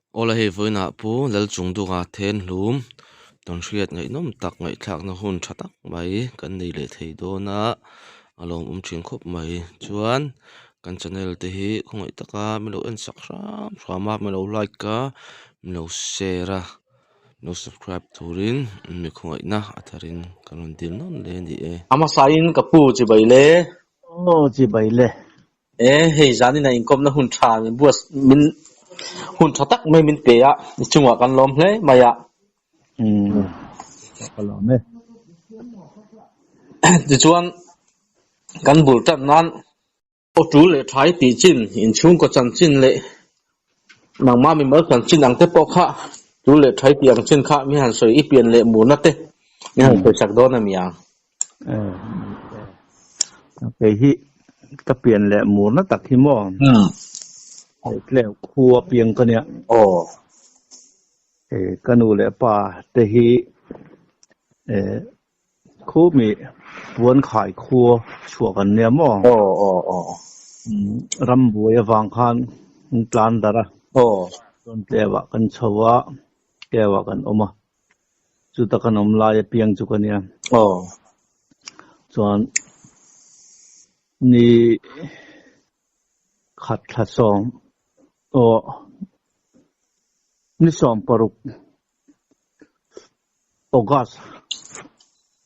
Awla hei vawiinah Pu Lalchungduka Thenhlum tawnhriat ngaihnawm tak ngaihthlakna hun tha tak mai kan nei leh thei dawn a, a lawmawm thin khawp mai. Chuan kan channel te hi khawngaih taka min lo en sak hram hram a, min lo like a, min lo share a, min lo subscribe turin mi khawngaihna a tharin kan rawn dil nawn leh a ni e. A hmasain ka pu chibai le. Aw chibai le. E, hei zanin a inkawmna hun tha min buat min hun tha tak mai min pe a, i chungah kan lawm hle mai a. Umm, ka lawm e. Tichuan, kan bul tan nan aw tul leh thai tih chin, inchhungkaw chanchin leh nangmah mimal chanchin ang te pawh kha tul leh thai tih ang chin kha mi han sawi i pian leh murna te mi han sawisak dawn a mi ang. Kei hi ka pian leh murna tak hi maw? Tleu khua piang ka nia. Aw. Ka nu leh pa te hi khumi puan khai khua chhuah kan nia maw? Aw aw aw. Rambuai avang khan an tlan darh a. Aw. Chuan tleuah kan chho a, tleuah kan awm a. Chuta kan awm lai apiang chu ka nia. Aw. Chuan ni khat thla sawm aw ni 16 August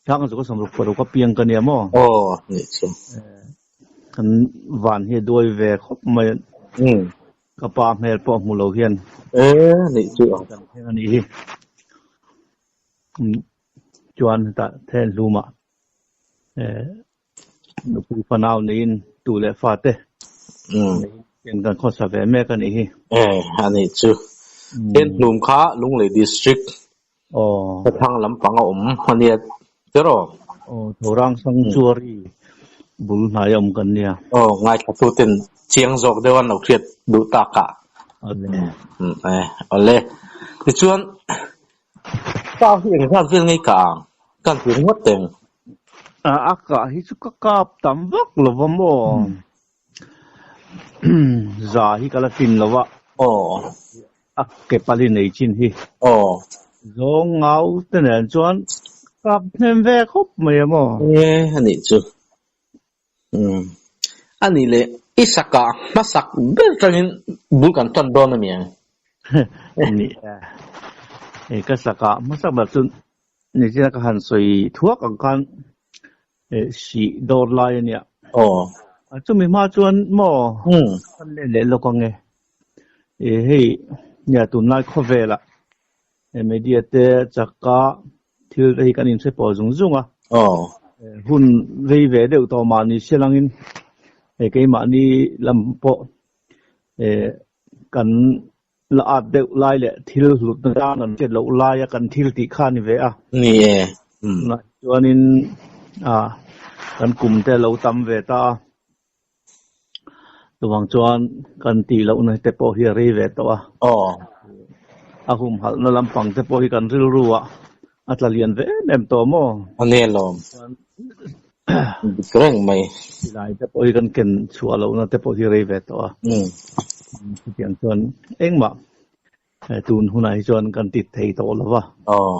thla kan chu 66 apiang ka nia maw? Aw ni chu. Kan van hi a duai ve khawp mai a. Ka pa hmel pawh hmu lo hian. E nih chu. Kan thleng a nih hi. Chuan hetah then hlumah nupui fanau neiin tu leh fate neiin kan khawsa ve mek a nih hi. E a nih chu. Then hlum kha Lunglei District Aw. Thlang lampang a awm a nia tiraw? Aw, Thorang Sanctuary bul hnai a awm kan nia. Aw, ngaithla ten chiang zawk deuh an lo hriat duh tak ah. Awle. Awle. Tichuan, kau hi engzat vel ngei ka ang? Kan ti ringawt teng. A kah hi chu ka kap tam vak lo va maw? Za hi ka la fin lo a. Aw. A ke pali nei chin hi. Aw. Zawng ngau te nen chuan kap hnem ve khawp mai a maw? E, a nih chu. Umm. A nih leh i saka hmasak ber tangin bul kan tan dawn a mi ang? Ni e. E, ka saka hmasak ber chu nichina ka han sawi thuak ang khan sih dawr lai a nia. Aw. A chumi hma chuan maw kan let leh lawk ang e. E hei nia tunlai khawvelah media te chaka thil te hi kan inhre pawh zung zung a. Aw. Hun rei ve deuh tawh mahni sialangin keimahni lam pawh kan La at deuh lai leh thil hlutna tan an hriat loh laia kan thil tih kha a ni ve a. Ni e. Tunah chuanin kan kum te a lo tam ve ta a. Chuvang chuan kan tih lohna te pawh hi a rei ve tawh a. Aw. A humhalhna lampang te pawh hi kan rilru ah a tla lian ve em em tawh maw? A ni alawm. Dik reng mai. Silai te pawh hi kan ken chhuah lohna te pawh hi rei ve tawh a. Chutiang chuan engmah tun hunah hi chuan kan ti thei tawh lo va. Aw.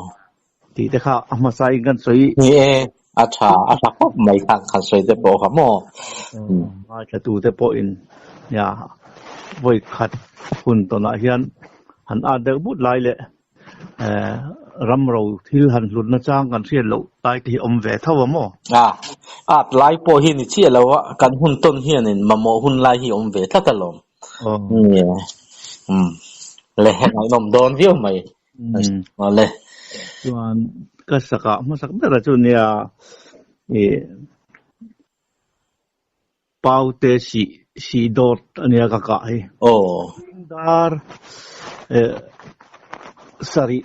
Tih te kha a hmasa in kan sawi. Ni e, a tha, a tha khawp mai kha kan sawi te pawh kha maw. Ngaithla tu te pawhin nia vawi khat hun tawnah hian han at deuh but lai leh Ram ro thil han hlutna chang kan hriat loh lai te hi awm ve tho a maw? A, at lai pawh hi ni chiah lo a, kan hun tawn hianin mamawh hun lai hi awm ve tlat alawm. Nia, umm, le ngaihnawm dawn viau mai. Awle. Chuan ka sakah hmasak ber a chu nia i Paute sih sih dawt a nia ka kah hi. Aw. Dar eh sarih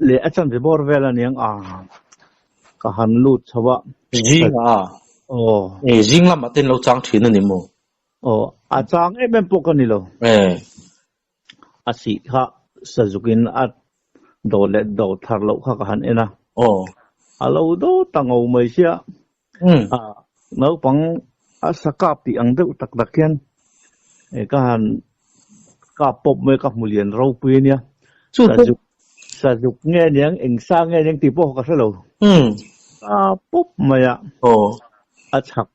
leh a chanve bawr vel a niang a ka han lut chho a. Zing a? Aw. Eh zing lamah te in lo chang thin a ni maw? Aw a chang em em pawh ka ni lo. Eh. A sih kha sazukin a dawt leh dawt thar loh kha ka han en a. Aw. A lo dawt ta ngo mai sia. A naupang a sa kap tih ang deuh tak tak hian ka han Kap pawp mai ka hmu lian ropui a nia. Sazuk sazuk nge aniang eng sa nge aniang tih pawh ka hre lo. Kap pawp mai a. A chhak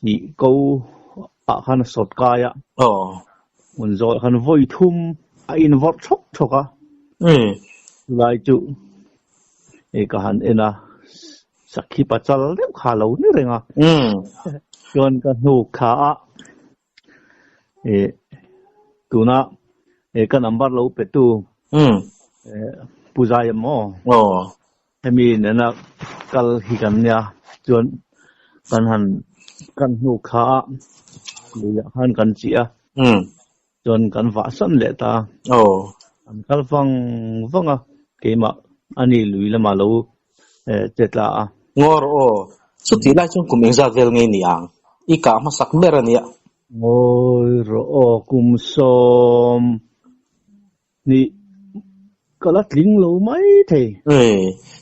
hnih ko ah khan a sawt kai a. Hmun zawh ah khan vawi thum a invawrh thawk thawk a. Chulai chu ka han en a sakhi pachal deuh kha a lo ni reng a. Chuan ka hnuk thla a. Tuna ka number lo pe tu Pu Zai em aw? Hemi nena kal hi kan nia chuan kan han kan hnu kha a luiah khan kan chih a chuan kan vah san leh ta an kal vang vang a keimah ani lui lamah lo che tla a. Ngawr aw, chutih lai chuan kum engzat vel ngei ni ang? I kah hmasak ber a nia. Ngawi rawh aw, kum 20 ka la tling lo mai thei.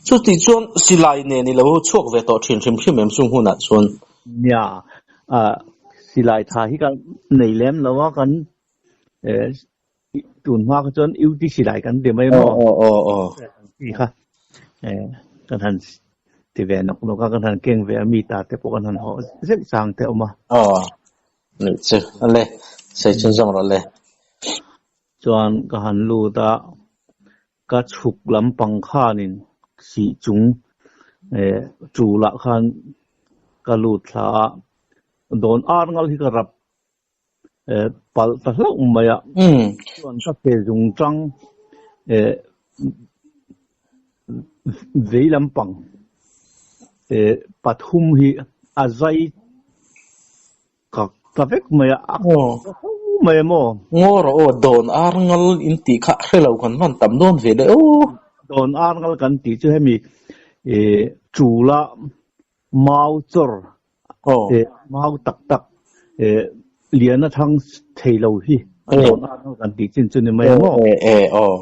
Chutih chuan silai nen i lo chhuak ve tawh thin hrim hrim em chung hunah chuan? Nia, silai tha hi ka nei lem lo a, kan Tun hma kha chuan UTC lai kan ti mai maw? Aw aw aw. Ti kha kan han ti ve nawk nawk a, kan han keng ve a, mi ta te pawh kan han haw zeuh chang te a awm a. Aw, nih chu a le, sei chhun zawng rawh le. Chuan ka han lut a, ka chhuk lampang khanin sih chung tulah khan ka lut thla a, dawn ar ngal hi ka rap palh ta hlauh mai a, chuan ka ke zung tang vei lampang pathum hi a zai kak ta vek mai a, a ho mai a maw? Ngaw rawh aw, dawn ar ngal in tih kha hre lo kan van tam dawn ve le aw. Dawn ar ngal kan tih chu hemi chula mau chawr Mau tak tak lian a thang thei lo hi dawn a kan tih chin chu ni mai ang aw.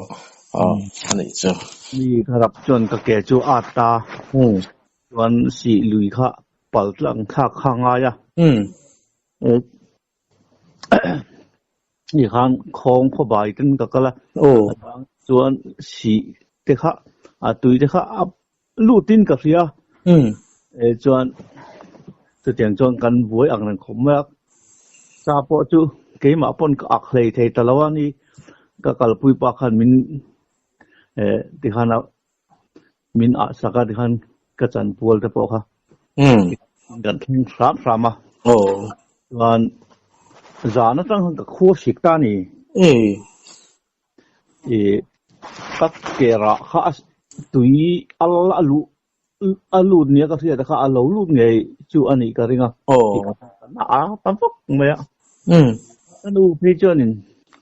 Mi ka rap chuan ka ke chu a at ta chuan sih lui kha pal tlang thlak kha a ngai a. Ni khan khawng khaw bai ten ka kal a chuan sih te kha a tui te kha a lut in ka hria e chuan chutiang chuan kan buai ang reng khawp mai a sa pawh chu keimah pawn ka ak hlei thei ta lo a ni ka kalpui pa khan min tikhan a min ah sak a tikhan ka chanpual te pawh kha kan thleng hram hram a chuan zan atang khan ka khua hrik ta a ni ka ke rah kha tui al a luh a lut nia ka hriat kha a lo lut ngei chu a nih ka ring a a ta vak mai a ka nu phei chuanin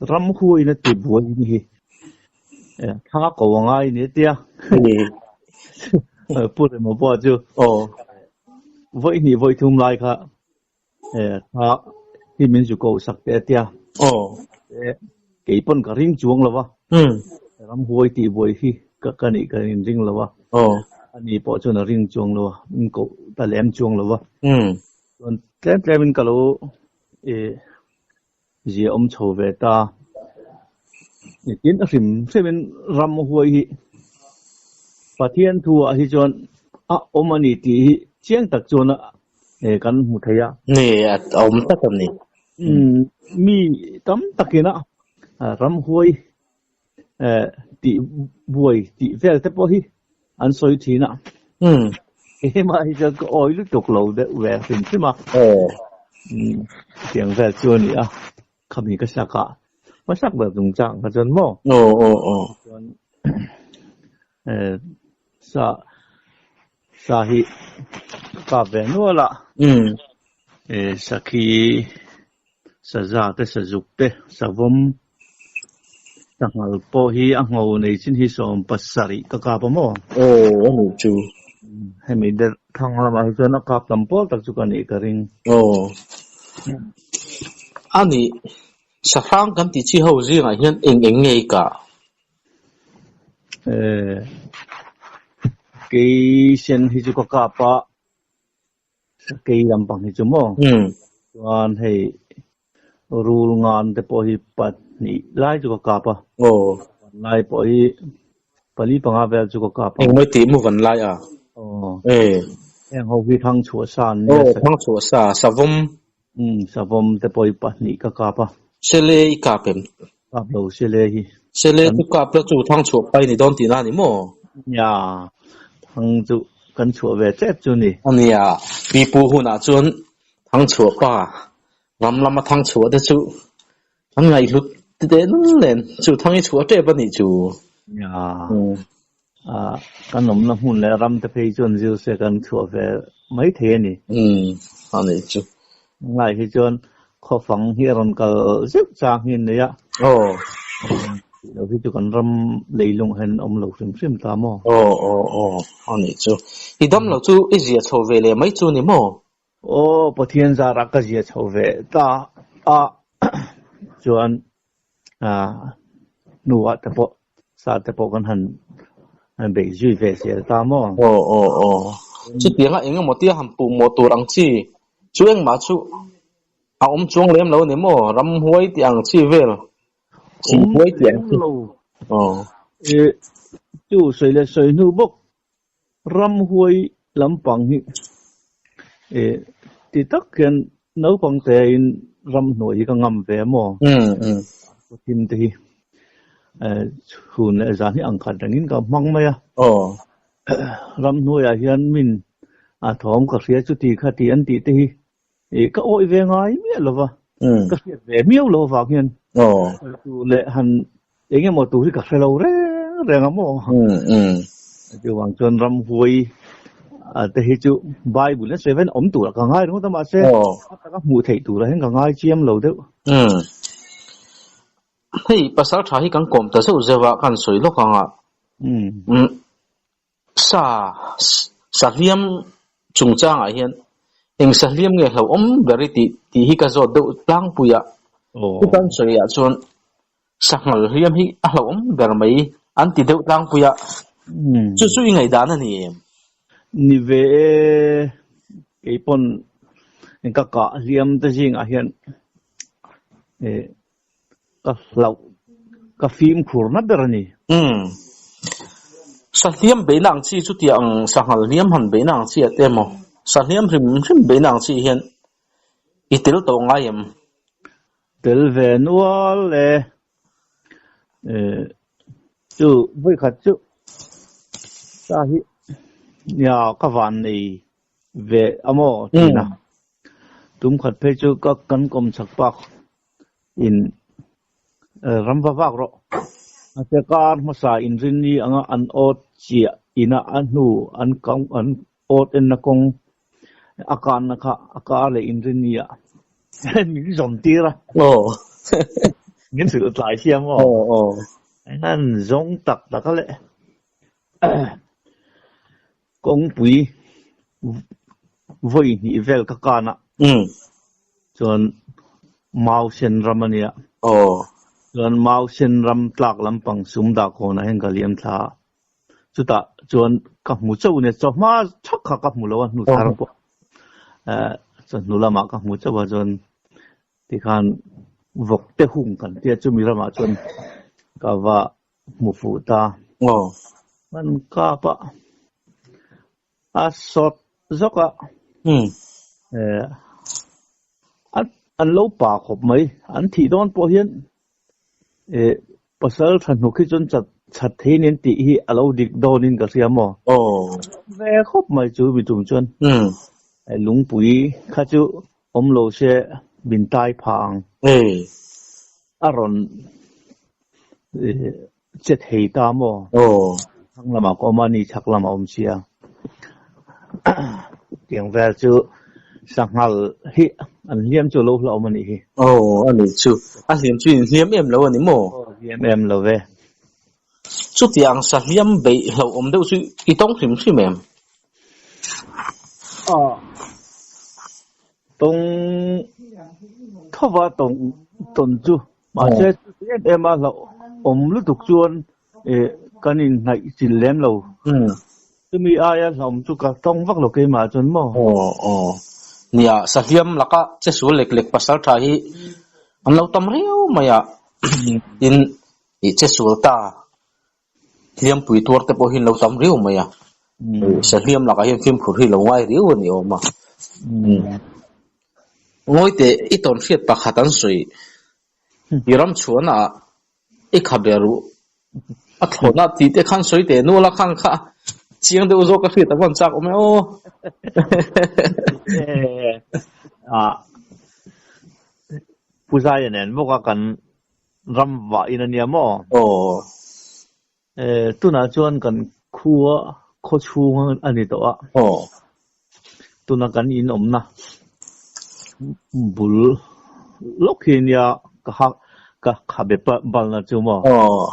ramhuaiin a ti buai a ni hi. Thla ko a ngai ni tia. Pu Rema pawh chu vawi hnih vawi thum lai kha thla hi min zu ko sak teh tia. Kei pawn ka ring chuang lo va. Ramhuai tih buai hi ka nih ka inring lo va. Ani pawh chuan a ring chuang lo va, min koh ta lem chuang lo va. Chuan tlem tlemin ka lo Zia awm chho ve ta. Nitin a hrim hrimin ram huai hi Pathian thu ah hi chuan a awm a ni tih hi chiang tak chuan kan hmu thei a. Ni, a awm tak a ni. Mi tam takin a ram huai tih buai tih vel te pawh hi an sawi thin a. Hema hi chuan ka awi lutuk lo deuh ve hrim hrim a. Tiang vel chu a ni a, khami ka sak a, hmasak ber chungchang kha chuan maw? Chuan sa sa hi ka kap ve nual a, sakhi Saza te, sazuk te, savawm, sanghal pawh hi a ngho nei chin hi 70 ka kap a maw? Aw, a nih chu. Hemi deuh thang lamah hi chuan a kap tam pawl tak chu ka nih ka ring. Aw, a nih. Sahrang kan tih chi ho zingah hian eng eng nge i kah? Kei sen hi chu ka kap a. Sakei lampang hi chu maw? Chuan hei rul ngan te pawh hi hnih lai chu ka kap a. Aw. Vanlai pawh hi pali panga vel chu ka kap a. Engmai tih mu vanlai a? Aw. E. Heng ho hi thang chhuah sa an nia. Aw, thang chhuah sa, savawm. Umm, savawm te pawh hi pahnih ka kap a. Sele i kap em? Kap lo sele hi. Sele chu kap la chu thang chhuah pai ni dawn tihna a ni maw? Nia, thang chu kan chhuah ve tep chu ni. A nia, pipu hunah chuan thang chhuah pa ram lama thang chhuah te chu an ngaihhlut ti teh nul nen chu thang i chhuah tep a nih chu. Nia, kan awmna hmun leh ram te phei chuan zir se kan chhuah ve mai thei a ni. Umm, a nih chu. Ngai hi chuan khawfang hi a rawn kal zeuh chang hi an nei a. Aw. Tih lo hi chu kan ram leilung hian awm lo hrim hrim ta maw? Aw, aw, aw, a nih chu. I dam lo chu i zia chho ve leh mai chu ni maw? Aw, Pathian zarah ka zia chho ve ta a, chuan hnuah te pawh sa te pawh kan han beih zui ve zel ta maw? Aw, aw, aw. Chutianga eng emaw tia han puh mawh tur ang chi chu engmah chu a awm chuang lem lo a ni maw? Ramhuai tih ang chi vel, Sihhuai tih ang chi. Aw. Chu sawi leh sawi hnu bawk Ramhuai lampang hi eh ti tak hian naupang te in ramhnuai hi ka ngam ve maw? Thim te hi eh chhun leh zan hi ang khat rengin ka hmang mai a. Ramhnuai ah hian min a thawm ka hria chuti kha ti an tih te hi eh ka awih ve ngai miah lo va. Ka hriat ve miau lo avang hian tu leh han Eng emaw tur hi ka hre lo reng reng a maw? Chuvang chuan ramhuai te hi chu Bible a sawi ven awm turah ka ngai ringawt a mahse a taka hmuh theih turah hian ka ngai chiam lo deuh. Hei pasal tha hi kan kawm ta zeuh zeuh a, kan sawi lawk ang a. Sa, sahliam chungchangah hian eng sahliam nge hlauhawm ber i tih tih hi ka zawt deuh tlangpui a. Chutan sawiah chuan sanghal hliam hi a hlauhawm ber mai an ti deuh tlangpui a. Chu chu i ngaihdan a ni em? Ni ve e, kei pawn ka kah hliam te zingah hian Ka hlauh, ka fimkhur na ber a ni. Umm. Sahliam beihna ang chi chutia ang sanghal hliam han beihna ang chi ah te emaw, sahliam hrim hrim beihna ang chi hian i tel tawh ngai em? Tel ve nual e. Chu vawikhat chu ta hi nia ka van nei ve a maw thin a. Tum khat phei chu ka kan kawm chak pak in ram va vak rawh. Mahse kar hmasa inrinni anga an awt chiah ina a hnu an an awt enna kawng a kanna kha a kar leh inrinni ah min zawm tir a. Aw. Min hrilh tlai sia maw? Aw aw. An zawng tak tak a le. Kawngpui vawi hnih vel ka kan a, chuan mau sen ram a nia. Chuan mau sen ram tlak lampang sum dah kawnah hian ka liam thla a, chutah chuan ka hmu chauh a nia, chawhma thak kha ka hmu lo a, hnu thar pawh chawhnu lamah ka hmu chauh a chuan tikhan vawk te hung kan tia chumi ramah chuan ka va hmu fuh ta. Aw. An kap a, a sawt zawk a. Umm. Eh, an lo pa khawp mai. An thih dawn pawh hian eh pasal tha hnuk hi chuan chat chat thei nen tih hi a lo dik dawnin ka hria maw? Aw. Ve khawp mai chu mi tum chuan. Umm. Lungpui kha chu awm lo se min tai phah ang. Ei. A rawn che thei ta maw? Aw. Thlang lamah ka awm a, ni chhak lamah a awm sia. Tiang vel chu sanghal hi an hliam chu lo hlauhawm a nih hi. Aw, a nih chu. A hliam chu in hliam em lo a ni maw? Aw, hliam em lo ve. Chutiang sa hliam beih hlauhawm deuh chu i tawng hrim hrim em? Aw. Tawng thova tawng tawn chu mahse chuti em em a hlauhawm lutuk chuan ih kan inhnaih chilh lem lo. Chumi aia hlauhawm chu ka tawng vak lo keimah chuan maw? Aw aw. Nia, sahliam laka che sual lek lek pasal tha hi an lo tam riau mai a. Tin, i che sual ta hliampui tuar te pawh hi an lo tam riau mai a. Sa hliam lakah hian fimkhur hi lo ngai riau a ni awm a. Ngawi teh i tawn hriat pakhat an sawi. I ram chhuahna ah i kha ber u a thlawhna tih te khan sawi teh nual a khan kha chiang deuh zawk a hriat a van chak awm e aw. Pu Zaia nen bawk a kan ram vah in a nia maw? Aw. Tunah chuan kan khua khaw chhung a ni tawh a. Aw. Tuna kan in awmna bul lawk hi nia ka ha ka khabe balna chu maw? Aw.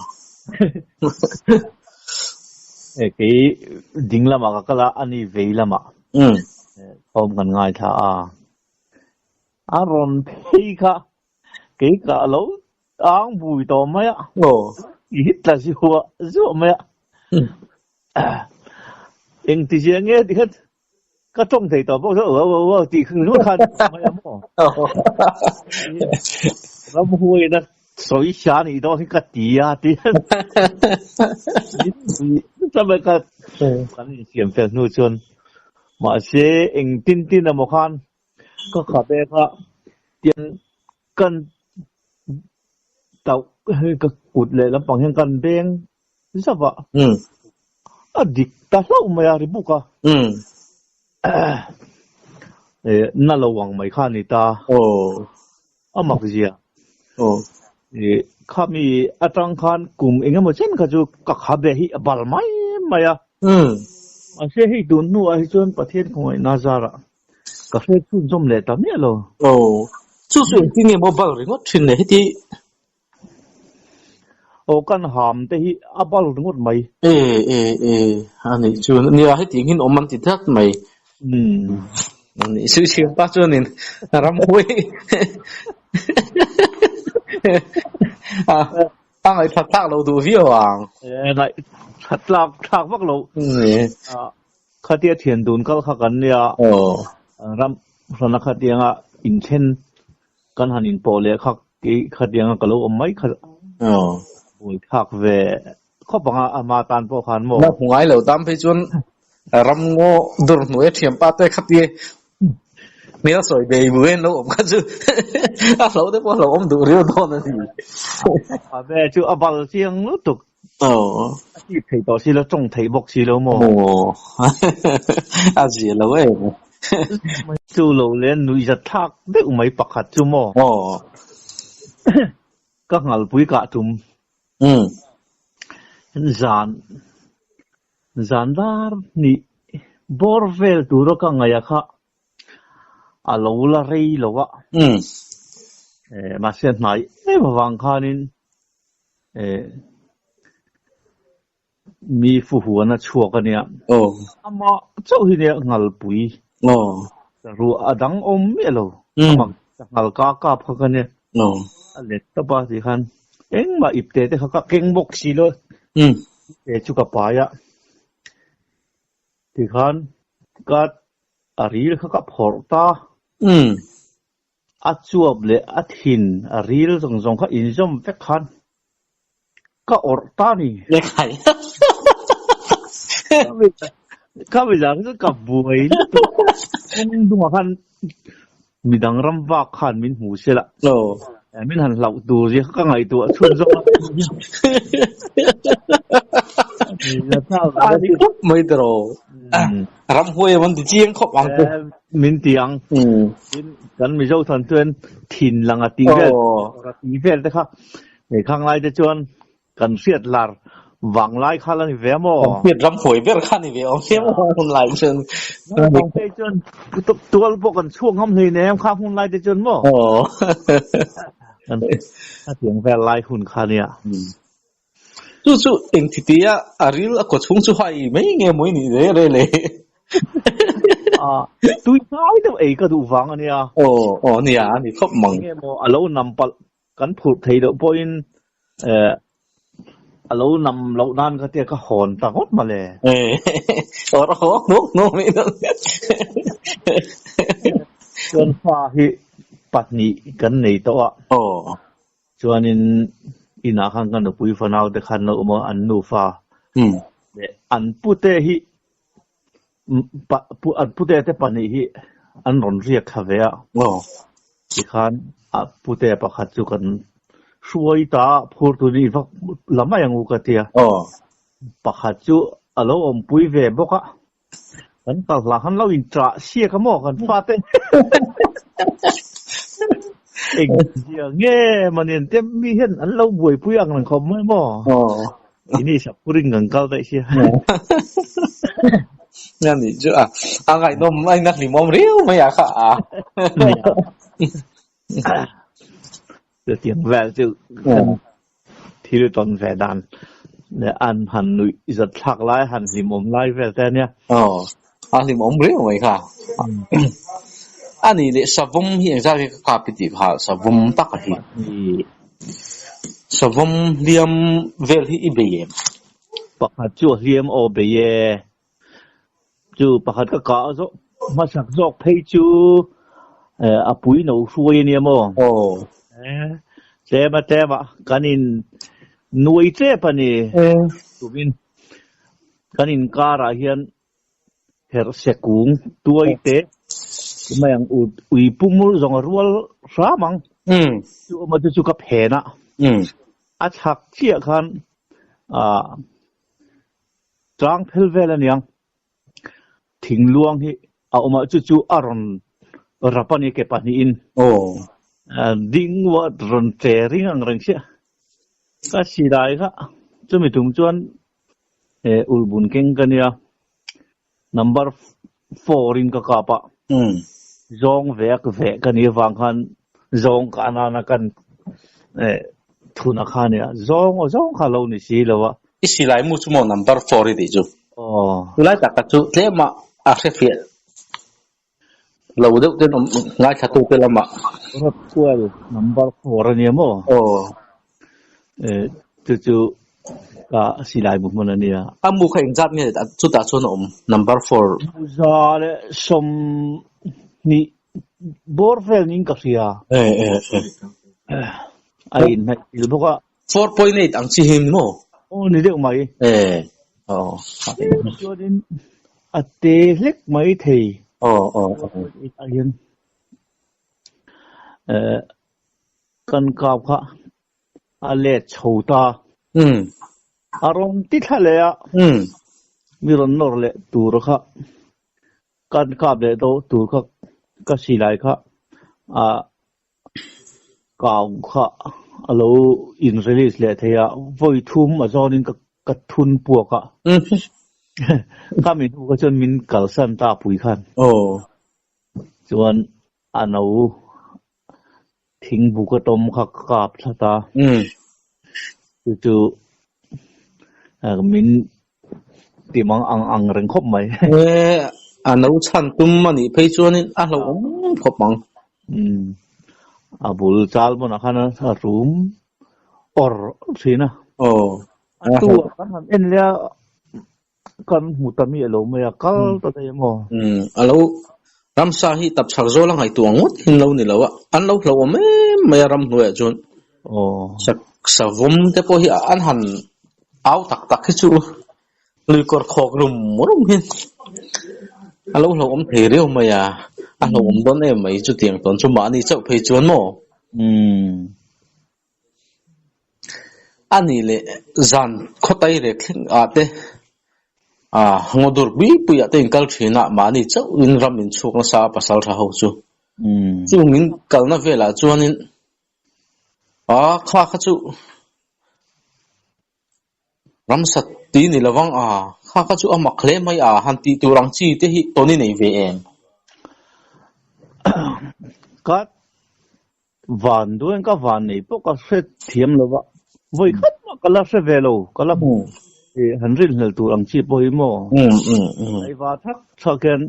Kei ding lamah ka kal a, ani vei lamah thawm kan ngaithla a. A rawn phei kha kei ka lo tang bui tawh mai a, i hit tla zuah zuah mai a. Engti zia nge ti khan ka tawng thei tawh bawk chuan uau uau uau tih khan ringawt khan mai a maw. Ramhuaina sawi hria a nih dawn hi ka ti a ti mai ka kan insiam fel hnu chuan mahse engtin tin emaw khan Ka khabe kha tiang kan tauh ka kut leh lampang hian kan beng zauh a, a dik ta hlauh mai a ri buk a, na lo ang mai kha a ni ta, a mak zia. Khami atang khan kum eng emaw chen kha chu ka khabe hi a bal mai mai a, mahse hei tun hnuah hi chuan Pathian khawngaihna zarah Ka hriat chhunzawm leh ta miah lo. Aw, chu chu engtin nge maw bal ringawt thin le heti? Aw, kan ham te hi a bal ringawt mai. E, e, e, a nih chu nia heti engin awm an ti tlat mai. A nih chu thianpa chuanin ramhuai a a ngaihthlat thlak lo duh viau ang. E, ngaihthlat tlak thlak vak lo. Khatia thian dun kal kha kan nia, ram hrana khatianga inthlen kan han inpawh leh kha kei khatianga ka lo awm mai kha buai thlak ve khawp ang a, ama tan pawh khan maw? Na hmu ngai lo tan phei chuan ram ngaw dur hnuai thianpa te khatia hmel sawi bei buai an lo awm kha chu a hlo te pawh a lo awm duh riau dawn a ni. A ve chu a bal chiang lutuk. Aw. A tih theih tawh si lo, tawng theih bawk si lo maw? Aw. A zia lo em. Chu lo leh nuihzat thlak deuh mai pakhat chu maw? Aw. Ka ngalpui kah tum. Umm. Zan zan dar hnih bawr vel tura ka ngaih a kha a lo la rei lo a. Umm. Mahse hnai em avang khanin Mi fu huan a chhuak a nia. Amah chauh hi nia ngalpui. Ruah a dang awm miah lo. Amah ngal ka kap kha ka nia. A let tawp a tih khan engmah ipte te kha ka keng bawk si lo. Ipte chu ka pai a. Tikhan ka a ril kha ka phawrh ta. A chuap leh a thin a ril zawng zawng kha inzawm vek khan ka awrh ta ni. Ka mizah kha chu ka buai lutuk. Kawng dungah khan midang ram vak khan min hmu se la. Min han hlauh tur zia kha ka ngaihtuah chhun zawk a. A ni khawp mai tiraw. Ramhuai a van ti chiang khawp ang chu. Min ti ang. Tin, kan Mizo than chuan thin lang a tih vel, a tih vel te kha hei khang lai te chuan kan hriat lar vang lai kha la ni ve a maw? Kan hriat ramhuai ber kha ni ve awm hle maw hun lai chuan. Naupang te chuan tual pawh kan chhuak ngam hlei nem khang hun lai te chuan maw? A tiang vel lai hun kha nia. Chu chu eng thi tia a ril a kaw chhung chu hai mai nge mawi nih reh reh le. Tui hnai deuh ei ka duh vang a nia. Aw aw nia a ni khawp mang. Enge maw a lo nam palh kan phurh thei loh pawhin a lo nam loh nan ka tia ka hawn ta ngawt mawle. Aw ra haw hnuk hnuk mai dawn. Chuan fa hi pahnih kan nei tawh a. Aw. Chuanin inah khan ka nupui fanau te khan lo awm a, an nufa leh an pute hi an pute te pahnih hi an rawn riak thla ve a. Tikhan a pute pakhat chu kan hruai ta a, phur tur ni vak la mai ang u ka tia. Pakhat chu a lo awmpui ve bawk a. Kan kal hlah khan lo in ṭah siak a maw kan fate? Eng zia nge mahni an te mi hian an lo buaipui ang reng khawp mai maw? Ini Sakpurin kan kal daih sia. Nga nih chu a a ngaihnawm a ina hlimawm riau mai a kha a. Chutiang vel chu kan thil tawn ve dan leh an han nuih zat thlak lai han hlimawm lai vel te a nia. Aw, a hlimawm riau mai kha. A nih leh savawm hi engzat nge ka kap i tih kha savawm tak a hi. Savawm hliam vel hi i bei em? Pakhat chu a hliam aw bei e. Chu pakhat ka kah zawk hmasak zawk phei chu a pui no hruai a nia maw? Aw. Tlem a tlem a kan in nuai tep a ni. Tumin kan inkarah hian herhse kung tuai te mai ang ui pum zawng a rual hram ang. Chu awm a chu chu ka phen a. A chhak chiah khan ah Tlang phel vel aniang thingluang hi a awm a, chu chu a rawn rap a ni ke pahnihin. Ding uah rawn che ring ang reng chiah. Ka silai kha chumi tum chuan ulhbun keng ka nia, number four in ka kap a, zawng ve a veh ka nih avang khan zawng kah nana kan thuna kha nia, zawng aw zawng kha lo ni si lo a. I silai mu chu maw number four i tih chu? Aw. Chulai tak chu tlem a a hre fiah lo deuh ten awm ngaithla tu te lamah. Rotkual number four a nia maw? Aw. Chu chu ka silai mu hmun a nia. A mu kha engzat nge chutah chuan a awm number four? Mu za leh sawmhnih bawr vel niin ka hria. A inhnaih thil bawk a. 4.8 ang chi hi ni maw? Aw ni deuh mai. Eh. Aw. Chuanin a te hlek mai thei. Aw aw aw. Ah hian eh kan kau kha a let chho ta. Um. A rawn ti thla leh a. Um. Mi rawn nawr leh tur kha kan kap leh deuh tur kha ka silai kha ah Kau kha a lo in release leh thei a, vawi thum a zawnin ka ka thun puak a. Khami hnu kha chuan min kalsan ta pui khan. Chuan a no thing buk a tawm kha ka kap thlat a. Chu chu min ti mang ang ang reng khawp mai. A no chhan tum a nih phei chuanin a hlauhawm khawp ang. A bul chal hmunah khan a rum awr thin a. A tu ah kan han en leh a, kan hmu ta miah lo mai a, kal ta daih em aw. A lo ramsa hi tapchhak zawl a ngaihtuah ngawt hin lo ni lo a, an lo hlauhawm em mai a ramhnuaiah chuan. Savawm te pawh hi an han au tak tak hi chu luikawr khawk rum rum hi a lo hlauhawm thei riau mai a, a hlauhawm dawn em mai chutiang tawn chu mahni chauh phei chuan maw? A nih leh zan khawtai rek thleng ah te ah ngaw dur pui pui ah te inkal thin a, mahni chauh in ram inchhuk nasa a pasal tha ho chu. Chung in kalna velah chuanin Ah, kha kha chu ramsa ti ni lovang a, kha kha chu a mak hle mai a, han tih tur ang chi te hi tawn i nei ve em? Ka van duhin ka van nei pawh ka hre thiam lo va, vawi khat mah ka la hre ve lo, ka la hmu han rinhlelh tur ang chi pawh hi maw? Tlaivar thak thak hian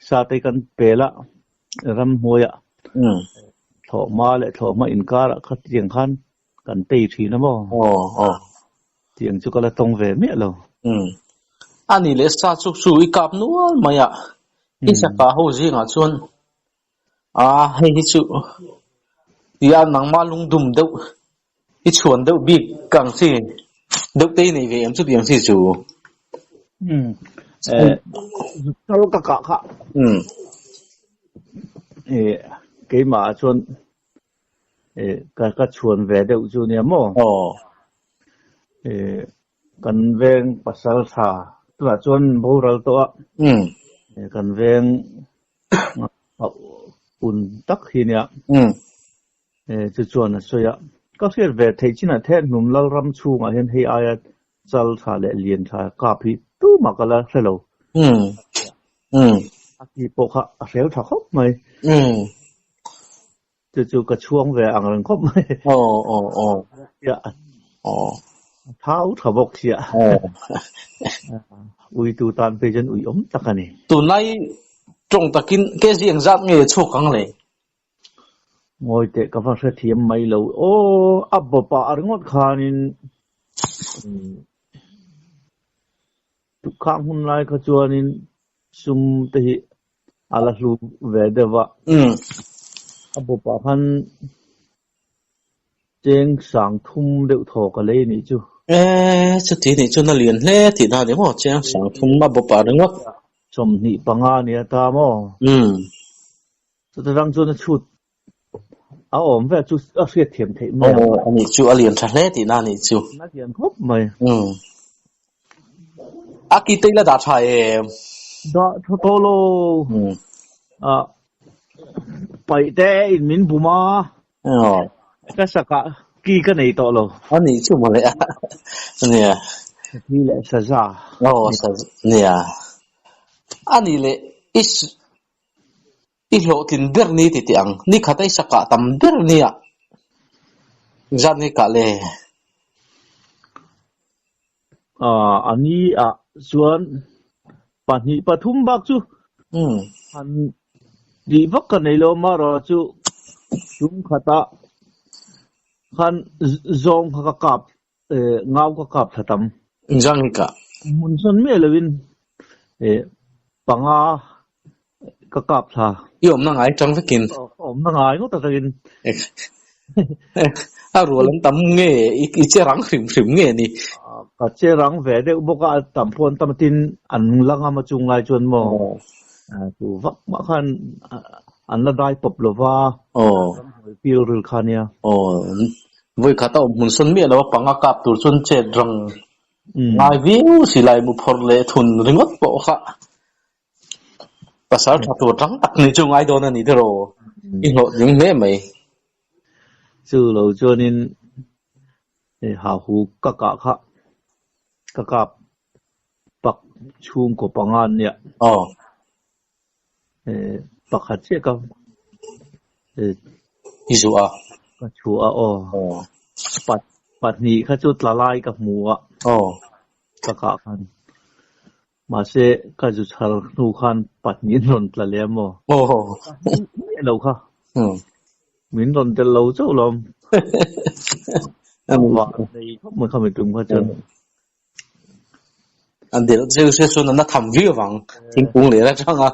sa te kan pel a, ramhnuaiah thlawhhma leh thlawhhma inkarah kha tiang khan kan tei thin a maw? Tiang chu ka la tawng ve miah lo. A nih leh sa chuk chu i kap nual mai a, i saka ho zingah chuan a hei hi chu tia nangmah lungdum deuh. I chhuan deuh bik ang chi deuh te i nei ve em chutiang chi chu? Umm eh zuk chal ka kah kha. Umm. Eh keimah ah chuan eh ka ka chhuan ve deuh chu nia maw? Aw. Eh kan veng pasal tha tunah chuan boral tawh a. Umm. Eh kan veng un tak hi nia. Umm. Chu chuan a sawi a, Ka hriat ve theih chinah Thenhnum Lalram chhungah hian hei aia chal tha leh lian tha kap hi tumah ka la hre lo. A ki pawh kha a hrel tha khawp mai. Chu chu ka chhuang ve ang reng khawp mai. A thau tha bawk sia. Uitu tan phei chuan ui awm tak a ni. Tunlai tawng takin kg engzat nge chhuak ang le? Ngawi teh ka va hrethiam mai lo. Aw, a bawpah a ringawt khanin tukhang hun lai kha chuanin sum te hi a la hlu ve deuh a. A bawpah khan cheng sang thum deuh thaw ka lei anih chu. E, chuti nih chuan a lian hle tih na ni maw? Cheng sang thum a bawpah ringawt. 25 nia ta maw? Chuta rang chuan a chhut a awm vel chu a hriat thiam theih mai ang. Aw, anih chu a lian tha hle tihna anih chu. A lian khawp mai. Umm. A ki te ila dah tha em? Dah tha tawh lo. Umm. A paih te in min bum a. Aw. Ka sakah ki ka nei tawh lo. Anih chu mawle a. Nia. Sakhi leh saza. Aw, saza. Nia. Anih leh i I hlawhtlin ber ni ti teh ang. Ni khat a i sakah tam ber nia. Engzat nge kah le? Aaa a ni ah chuan pahnih pathum bak chu han tih vak ka nei lo amaherawh chu tum khatah khan zawng kha ka kap ngau ka kap thla tam. Engzat nge kah? Hmun sawn miah lovin panga ka kap thla. I awmna ngai tang vekin. Ka awmna ngai ngawt atangin. A rual an tam nge i che rang hrim hrim nge ni? Ka che rang ve deuh bawk a, a tam pawh an tam atin an la ngam a chung lai chuan maw tu vak mah khan an la dai pawp lova ramhnuai pil ril kha nia. Vawi khat a awm hmun sawn miah lo a panga kap tur chuan chet rang ngai viau si lai mu phawrh leh thun ringawt pawh kha pasal tha tur rang tak nih chu ngai dawn a ni tiraw i hlawh ding hle mai. Chu lo chuanin ha hu ka kah kha ka kap pak chhungkaw panga an nia. Aw. Pakhat chiah ka I zuah a. Ka chhuah a aw. Pahnih kha chu tla lai ka hmu a. Aw. Ka kah khan. Mahse ka zu chhar hnu khan pahnih an rawn tla leh a maw? Aw. Miah lo kha. Min rawn tel lo chauh lawm. Van nei khawp mai kha mi tum kha chuan. An delh zeu se chuan an la tham viau vang thingkung leh atang a.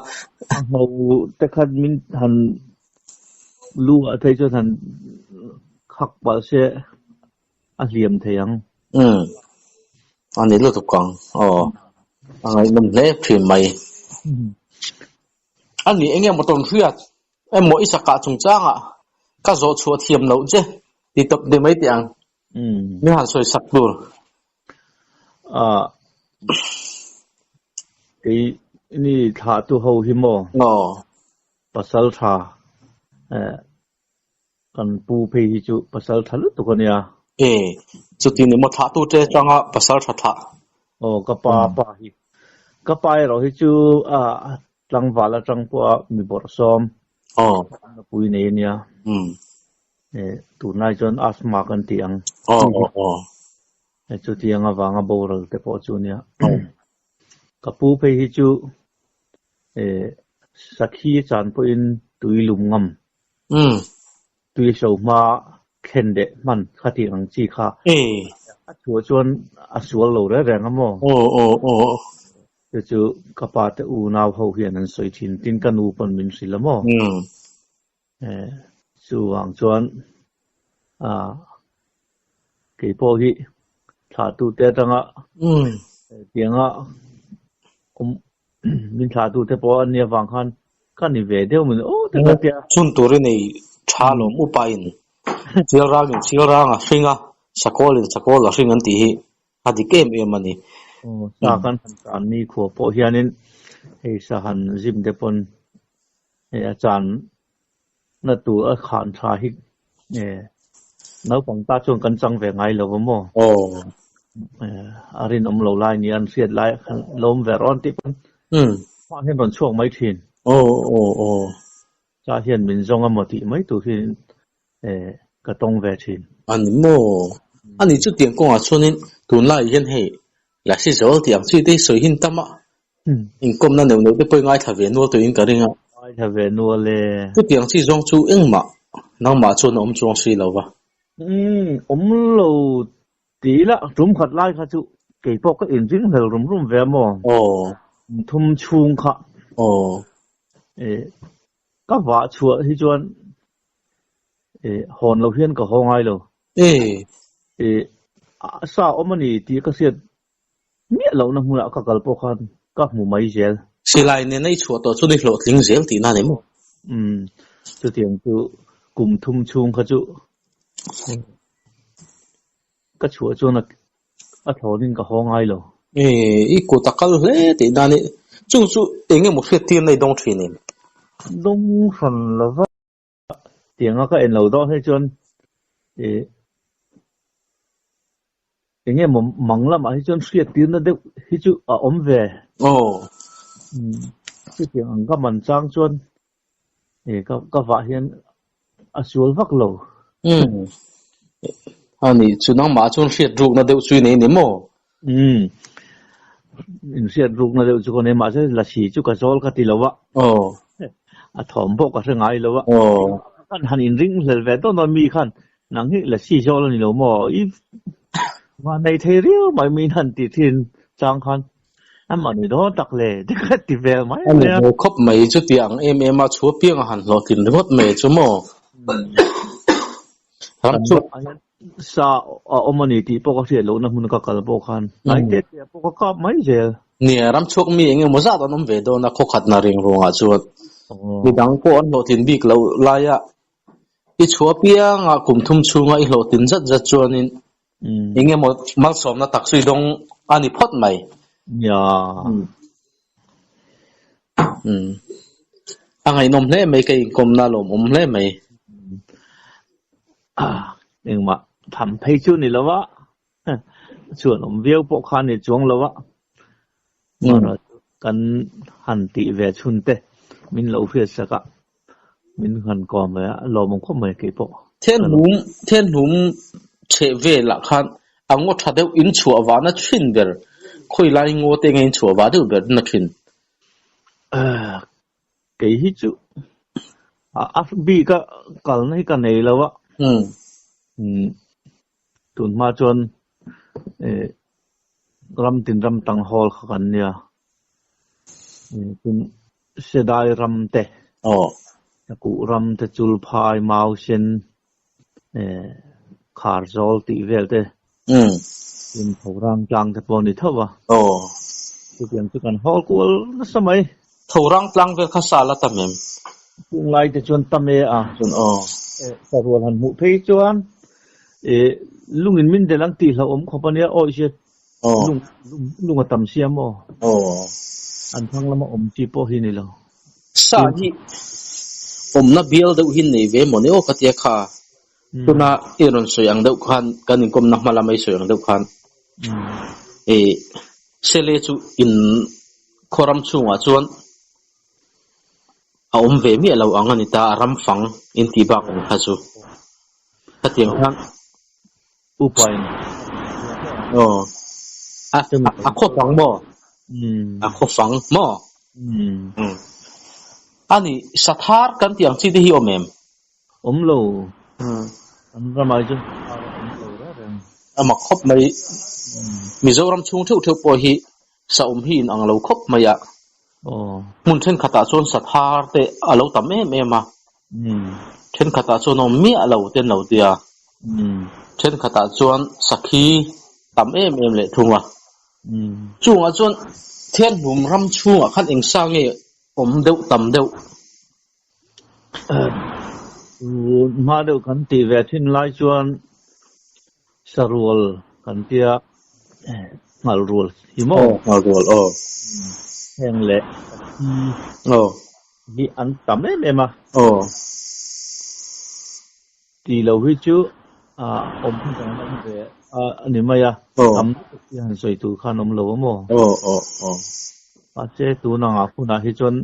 A hlo te khan min han lu ah thei chuan han khak palh se a hliam thei ang. Umm a ni lutuk ang aw a ngaihnawm hle thin mai. A ni eng emaw tawn hriat emaw i sakah chungchangah ka zawh chhuah thiam loh che ti tawp deuh mai teh ang. Mi han sawi sak tur. Ah, kei ni thlah tu ho hi maw? Aw. Pasal tha eh kan pu phei hi chu pasal tha lutuk a nia. E, chuti ni maw thlah tu te changa pasal tha thlah. Aw, ka pa pa hi. Ka pa erawh hi chu a tlangval atang pawha mi bawrhsawm. Aw. Nupui nei a nia. Eh, tunlai chuan asthma kan tih ang. Aw, aw, aw. Eh, chutiang avanga boral te pawh chu nia. Ka pu phei hi chu eh, sakhi chan pawhin tui lum ngam. Tui so hma thlen leh hman kha tih ang chi kha. A chhuah chuan a sual lo reng reng a maw? Aw, aw, aw. Chu chu ka pa te unau ho hian an sawi thin. Tin ka nu pawn min hrilh a maw? Chuvang chuan Kei pawh hi thlahtute atanga tianga awm min thlahtute pawh a nia vang khan ka ni ve deuh min aw te ka tia. Chhun tur i nei tha lawm upa in chil rang in chil rang a hring a, sakawl in sakawl a hring an tih hi a dik em em a ni. Aw sa kan han tan ni khua pawh hianin hei sa han zim te pawn hei a chan na tur a khan tha hi naupang ta chuan kan chang ve ngai lo va maw? Aw. A rinawm lo lai nia an hriat lai khan lawm ve rawn tih pawn mah hian rawn chhuak mai thin. Aw aw aw. Cha hian min zawng a maw tih mai tur hian ka tawng ve thin. A ni maw? A ni chutiang kawngah chuanin tunlaiah hian hei Lasi Zawl tih ang chi te hi sawi hin tam a. Inkawmna neuh neuh te pawh i ngaithla ve nual tawhin ka ring a. Ngaithla ve nual e. Chutiang chi zawng chu engmah nangmah chuan a awm chuang si lo va. Umm, awm lo ti ila tum khat lai kha chu kei pawh ka inring hlel rum rum ve a maw? Aw. Thum chhung kha. Aw. Eh, ka vah chhuah hi chuan eh hawn lo hian ka haw ngai lo. Eh. Eh, sa awm a ni tih ka hriat Miah lohna hmunah ka kal pawh khan ka hmu mai zel. Silai nena i chhuah tawh chuan i hlawhtling zel tihna a ni maw? Umm, chutiang chu kum thum chhung kha chu ka chhuah chuan a thlawnin ka haw ngai lo. Ee, i kut a kal hle tihna a ni. Chung chu eng emaw hriattir na i dawng thin em? Dawng hran lova. Tianga ka en lo dawn hei chuan ih eng nge maw mang lamah hi chuan hriat tirna deuh hi chu a awm ve. Aw. Chutiang ang ka man chang chuan ih ka ka vah hian a sual vak lo. Umm. A ni chu nangmah chuan hriat rukna deuh chu i nei ni maw? Umm. Inhriat rukna deuh chu ka nei mahse lasi chu ka zawl ka ti lo a. Aw. A thawm pawh ka hre ngai lo a. Aw. Khan han inring hlel ve dawn dawn mi khan nang hi lasi zawl a ni lo maw? I va nei thei riau mai mi han ti thin chang khan a mahni dawn tak le ti ka ti vel mai mai a. A ni khawp mai chuti ang em em a chhu apiang a han hlawhtlin ringawt mai chu maw? Ram chu. Sa a awm a ni tih pawh ka hriat lohna hmun ka kal pawh khan hnai te te ah pawh ka kap mai zel. Nia, ram chhuak mi eng emaw zat an awm ve dawn a, khawkhatna ring ruangah chuan midang pawh an hlawhtlin bik loh laia i chhuah apianga kum thum chhunga i hlawhtlin zat zat chuanin eng emaw malsawmna tak chu i dawng a ni phawt mai. Nia. A ngaihnawm hle mai, ka inkawmna a lawmawm hle mai. Engmah tham phei chu ni lo a, chuan awm viau pawh kha a ni chuang lo a, kan han tih ve chhun te min lo hriat sak a, min han kawm ve a, lawm awm khawp mai kei pawh. Thenhlum thenhlum chheh velah khan a ngaw tha deuh in chhuah vahna thin ber, khawi lai ngaw te nge in chhuah vah deuh ber na thin? Kei hi chu a bik a kalna hi ka nei lo a. Tun hma chuan ram tin ram tang hawl kha kan nia. Tin Sedai ram te, Kuh ram te, Chulphai, Mausen, Kharzawl tih vel te, tin Thorang tlang te pawh a ni tho a. Chutiang chu kan hawl kual nasa mai. Thorang tlang vel kha sa la tam em? Chung lai te chuan tam e a. Sarual han hmuh phei chuan lungin min del ang tih hlauhawm khawp a nia, awi hriat lung a tam sia maw? An thlang lama awm chi pawh hi ni lo. Sa hi awmna bial deuh hi nei ve maw ni aw ka tia kha. Tuna i rawn sawi ang deuh khan kan inkawmna hma lama i sawi ang deuh khan eh sele chu in khaw ram chhungah chuan a awm ve miah lo ang a ni ta a ram fang in tih bak ang kha chu. Khatiang khan Upain. Aw. A a khaw fang maw? A khaw fang maw? A ni, sathar kan tih ang chi te hi awm em? Awm lo. An ramah hi chuan sathar a awm lo reng reng. A mak khawp mai. Mizoram chhung theuh theuh pawh hi sa awm hi in ang lo khawp mai a. Hmun thenkhatah chuan sathar te a lo tam em em a. Thenkhatah chuan awm miah lo te an lo ti a. Thenkhatah chuan sakhi tam em em leh thung a. Chungah chuan Thianhlum ram chhungah khan eng sa nge awm deuh tam deuh? Hma deuh kan tih ve thin lai chuan sarual kan tia nghalh rual hi maw? Aw, nghalh rual aw. Heng leh sakhi hi an tam em em a. Aw. Tih loh hi chu awm hi kan awm ve a ni mai a, tam lutuk hi han sawi tur khan awm lo a maw? Aw aw aw. Mahse tun angah hunah hi chuan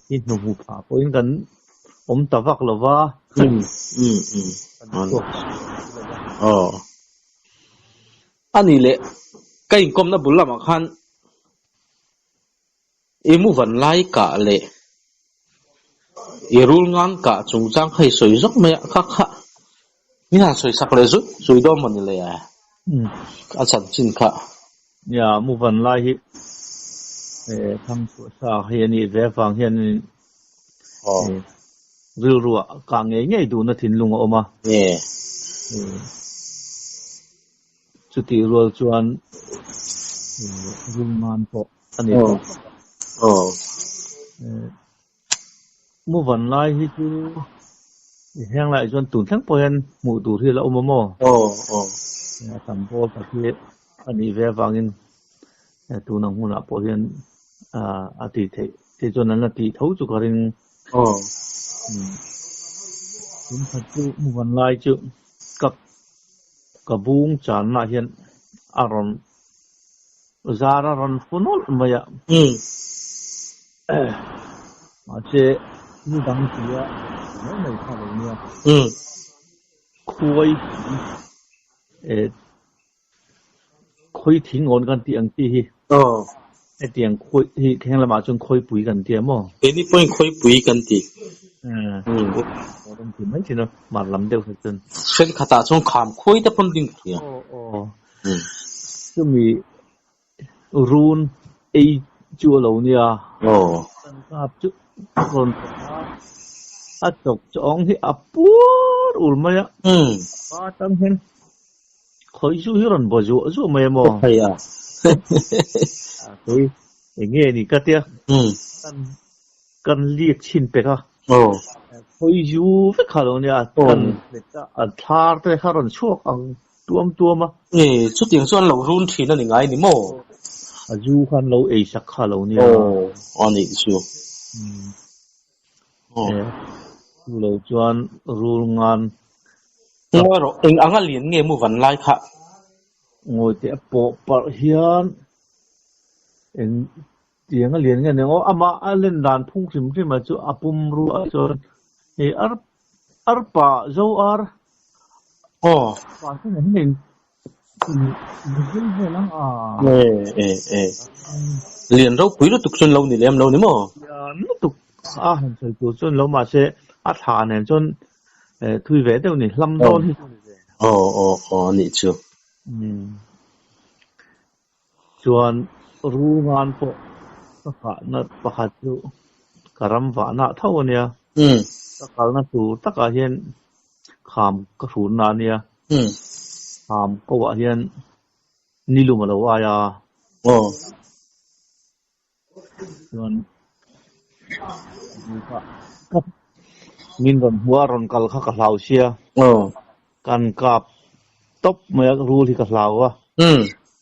hi hnuhmu phah pawhin kan awm ta vak lo va. Um um um. Aw. A nih leh ka inkawmna bul lamah khan I mu van lai kah leh i rul ngan kah chungchang kha i sawi zawk mai a, kha kha min han sawi sak leh zui zui dawn maw ni le a chanchin kha. Nia, mu van lai hi thang chhuah sa hi a nih ve avang hian rilruah kah ngei ngei duhna thinlung a awm a. Chutih rual chuan rul ngan pawh a ni tawh. Aw. Mu van lai hi chu heng laiah chuan tun thleng pawh hian hmuh tur hi a la awm a maw? Aw aw. A tam pawl tak hi a nih ve avangin tun ang hunah pawh hian a tih theih te chuan an la tih tho chu ka ring. Aw. Tun khat chu mu van lai chu ka Ka bung channa hian a rawn zar a rawn fu nawlh mai a. Mahse, thil dang tia mai mai kha lo nia. Khuai eh khawi thing awn kan tih ang chi hi. Hetiang khawi hi thleng lamah chuan khawipui kan ti a maw? Keini pawhin khawipui kan ti. Kan ti mai thin a, mar lam deuh kha chuan. Thenkhatah chuan kham khawi te pawn ding thei a. Aw aw. Chumi run ei chu a lo nia. Aw. Kan kap chu rawn thawk a, a chawk chawng hi a puar ur mai a. A tang hian Khawi zu hi rawn baw zuah zuah mai a maw? Hei a. Kei eng nge ni ka tia kan liak chhin pek a. Khawi zu vek kha lo nia kan a thlar te kha rawn chhuak ang tuam tuam a. E chutiang chuan lo run thin a ni ngai ni maw? A zu khan lo ei sak kha lo nia. Aw a nih chu. Chu lo chuan rul ngan Ngawi rawh, eng anga lian nge mu van lai kha? Ngawi teh a pawh parh hian eng tiang a lian nge nia aw, amah a len dan phung hrim hrim ah chu a pum ruah chuan hei ar arpa zo ar aw pa chu nen hian in vel ang a. E e e lian ropui lutuk chuan lo ni lem lo ni maw? Lian lutuk a han sawi tur chuan lo mahse a thla nen chuan thui ve deuh ni hlam dawn hi chu ni ve. Aw aw aw a nih chu. Chuan Rungan pawh ka kahna pakhat chu ka ram vahna tho a nia. Ka kalna tur takah hian kham ka hrunna a nia. Kham ko ah hian nilum a lo ai a. Chuan min rawn hmu a rawn kal kha ka hlau sia. Kan kap tawp mai a rul hi ka hlau a.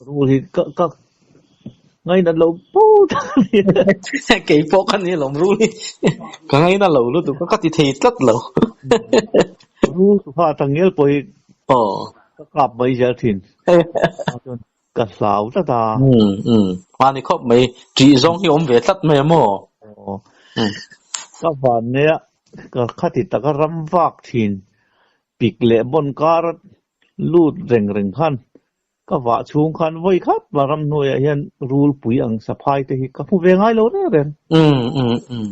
Rul hi ka ka ngainat lo po tak a ni. Kei pawh ka ni alawm rul hi ka ngaina lo lutuk a ka ti thei tlat lo. Rul chu kha atang ngial pawh hi ka kap mai zel thin. Ka hlau tlat a. Umm umm mahni khawp mai ṭih zawng hi awm ve tlat mai a maw? Aw ka van nia ka khati taka ram vak thin pik leh bawn kar lut reng reng khan ka vah chhung khan vawi khat mah ramhnuaiah hian rulpui ang saphai te hi ka hmu ve ngai lo reng reng. Umm umm umm.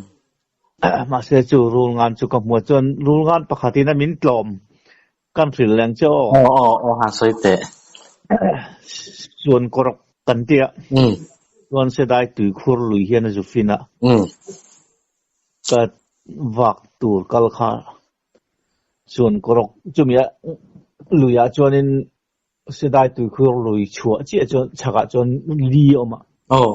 Mahse chu rulngan chu ka hmuh chuan rulngan pakhatin a min tlawm Kan hrilh leng che aw. Aw aw aw han sawi teh. Chuan kawrawk kan ti a. Chuan Sedai tuikhur lui hian a zu fin a. Ka vak tur kal kha chuan kawrawk chumi a Luiah chuanin Sedai tuikhur lui chhuah chiah chuan chhakah chuan li a awm a. Aw.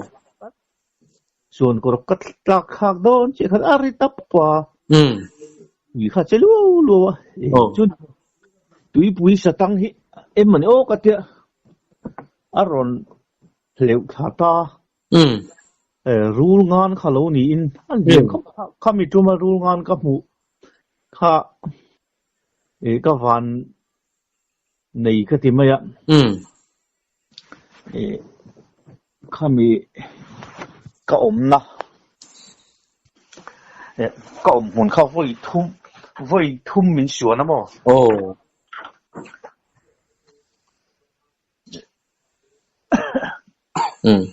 Chuan kawr ka tlak thlak dawn chiah khan a ri ta pawp a. Umm. Tui kha che luau luau a. Aw. Chuan tuipui satang hi em ani aw ka tia a rawn hleuh thla ta. Umm. Rul ngan kha lo niin a lian khawp a. Khami tuma rul ngan ka hmuh kha ka van nei ka ti mai a. Umm. Khami ka awmna ka awm hmun kha vawi thum vawi thum min suan a maw? Aw. Umm.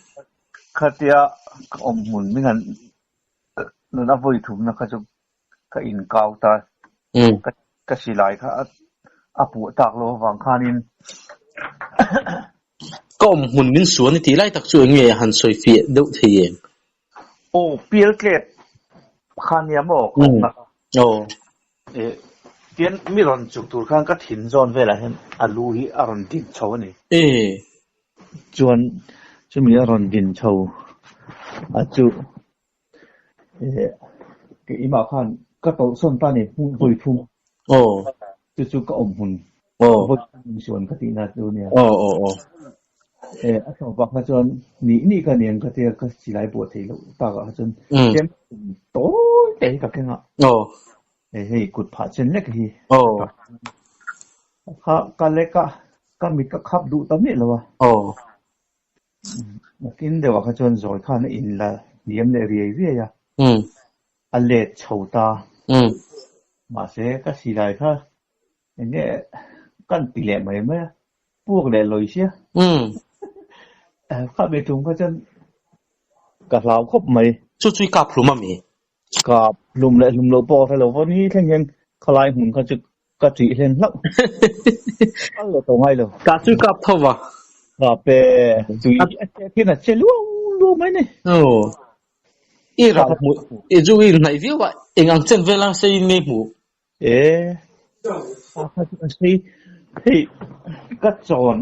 Khatia ka awm hmun min han nuna vawi thumna kha chu ka inkau ta. Umm. Ka silai kha a puah tak lo avang khanin. Ka awm hmun min suan i tih lai tak chu eng nge han sawi fiah deuh thei em? Aw, pial tlet kha nia maw ka awmna kha. Aw. Tian mi rawn chuk tur khan ka thin zawn velah hian a lu hi a rawn din chho a ni. E. Chuan chumi a rawn din chho a chu keimah khan ka tawlhsawn ta ni hmun vawi thum. Aw. Chu chu ka awm hmun Aw. vawi thum suan ka tihna chu nia. Aw aw aw. A tawpah kha chuan nih nih ka niang ka tia ka silai buah theih loh takah kha chuan tlem tawi te hi ka keng a. Aw. Hei kut phah chen lek hi. Aw. Kha ka lek a ka mit ka khap duh ta miah lo a. Aw. Nakin deuhah kha chuan zawi khan a in la hniam leh riai riai a. A let chho ta. Mahse ka silai kha eng nge kan ti leh mai mai a, puak leh lawi sia. Kha mi tum kha chuan ka hlau khawp mai. Chu chu i kap hlum a mi? Kap hlum leh hlum loh pawh ka hre lo va, ni thleng hian khalai hmun kha chu Ka ṭih hlen hlauh. Kal leh tawh ngai lo. Kah chu kap tho va. Kap e, tui a che khian a che luau luau mai ni. Aw. I ral hmuh, i zu i hnaih viau a, eng ang chen vel a sei in nge hmuh? E, a kha chu a sei, hei ka chawn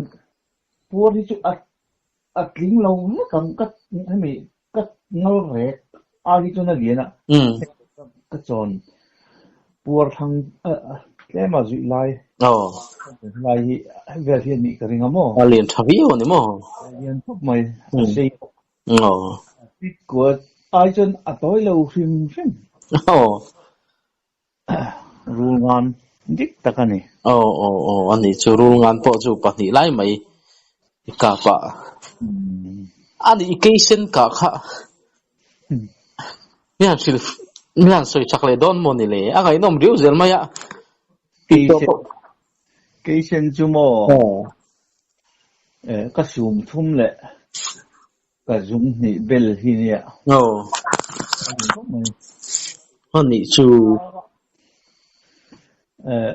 puar hi chu a a tling lo vek ang, ka hemi ka ngal rek ai hi chuan a lian a, ka chawn puar thlang tlem a zuih lai lai hi vel hi a nih ka ring a maw? A lian tha viau a ni maw? A lian khawp mai, a sei bawk. Pit kuat ai chuan a tawi lo hrim hrim. Rul ngan dik tak a ni. Aw aw aw a nih chu rul ngan pawh chu pahnih lai mai i kap a. A nih i keisen kah kha mi han hrilh mi han sawi chak leh dawn maw ni le a ngaihnawm riau zel mai a. Keisen keisen chu maw ka sum thum leh Ka zum hnih bel hi nia. Aw. A nih chu. Eh.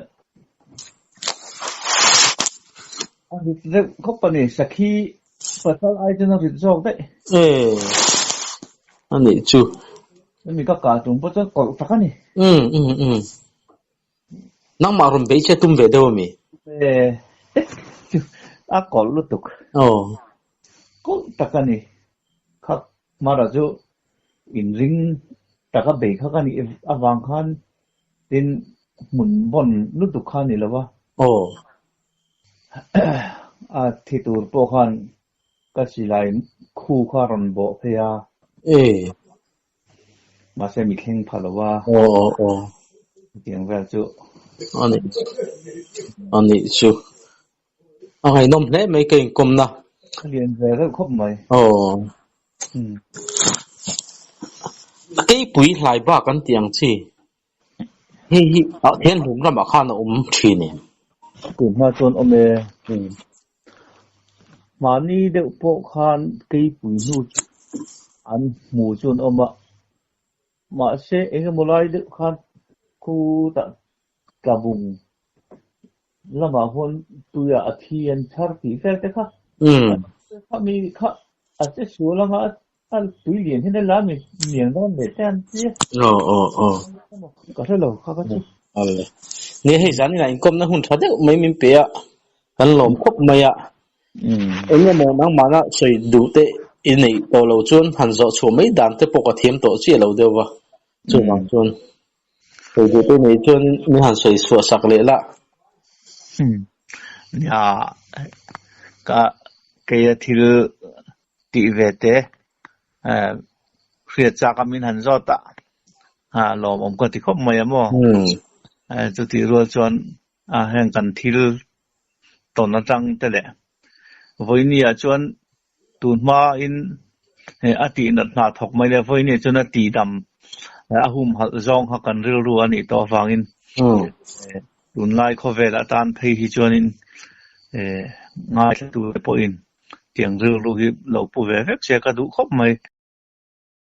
A rit deuh khawp a ni. Sakhi pasal ai chuan a rit zawk daih. Eh. A nih chu. Hemi ka kah tum pawh chuan kawlh tak a ni. Um um um. Nangmah rawn beih che tum ve deuh a mi? Eh. A kawlh lutuk. Aw. Kawlh tak a ni. Kha hmara chu inring taka bei kha ka nih avang khan tin hmun vawn lutuk kha a ni lo va. Aw. A thi tur pawh khan ka silai khu kha a rawn bawh phei a. E. Mahse mi thleng pha lo va. Aw aw aw. Hetiang vel chu. A nih a nih chu. A ngaihnawm hle mai ka inkawmna. A lian ve reuh khawp mai. Aw. Keipui hlai bak an tih ang chi. Hei hi Thianhlum ramah khan a awm thin em? Tun hma chuan awm e. Mahni deuh pawh khan keipui hnu chu an hmu chuan awm a. Mahse engemaw lai deuh khan khutah tlabung lamah huan tuiah a thi an chhar tih vel te kha. Kha mi kha a che sual anga a tui lian hian a la mi lian dawn leh te an ti a. Aw aw aw. Ka hre lo kha ka chu. Aw le. Nia hei zaninah inkawmna hun tha deuh mai min pe a, kan lawm khawp mai a. Eng emaw nangmahna sawi duh te i neih tawh lo chuan han zawh chhuah mai dan te pawh ka thiam tawh chiah lo deuh va. Chuvang chuan sawi duh te neih chuan min han sawi chhuah sak leh la. Nia, ka keia thil tih ve te hriat chak a min han zawt a, lawmawm ka ti khawp mai a maw? Chutih rual chuan heng kan thil tawn atang te leh vawinia chuan tun hmain a tihnat hna thawk mai leh vawinia chuan a tihdam a humhalh zawng kha kan rilru a nih tawh avangin tunlai khawvel atan phei hi chuanin ngaithla tute pawhin tiang rilru hi lo pu ve vek se ka duh khawp mai.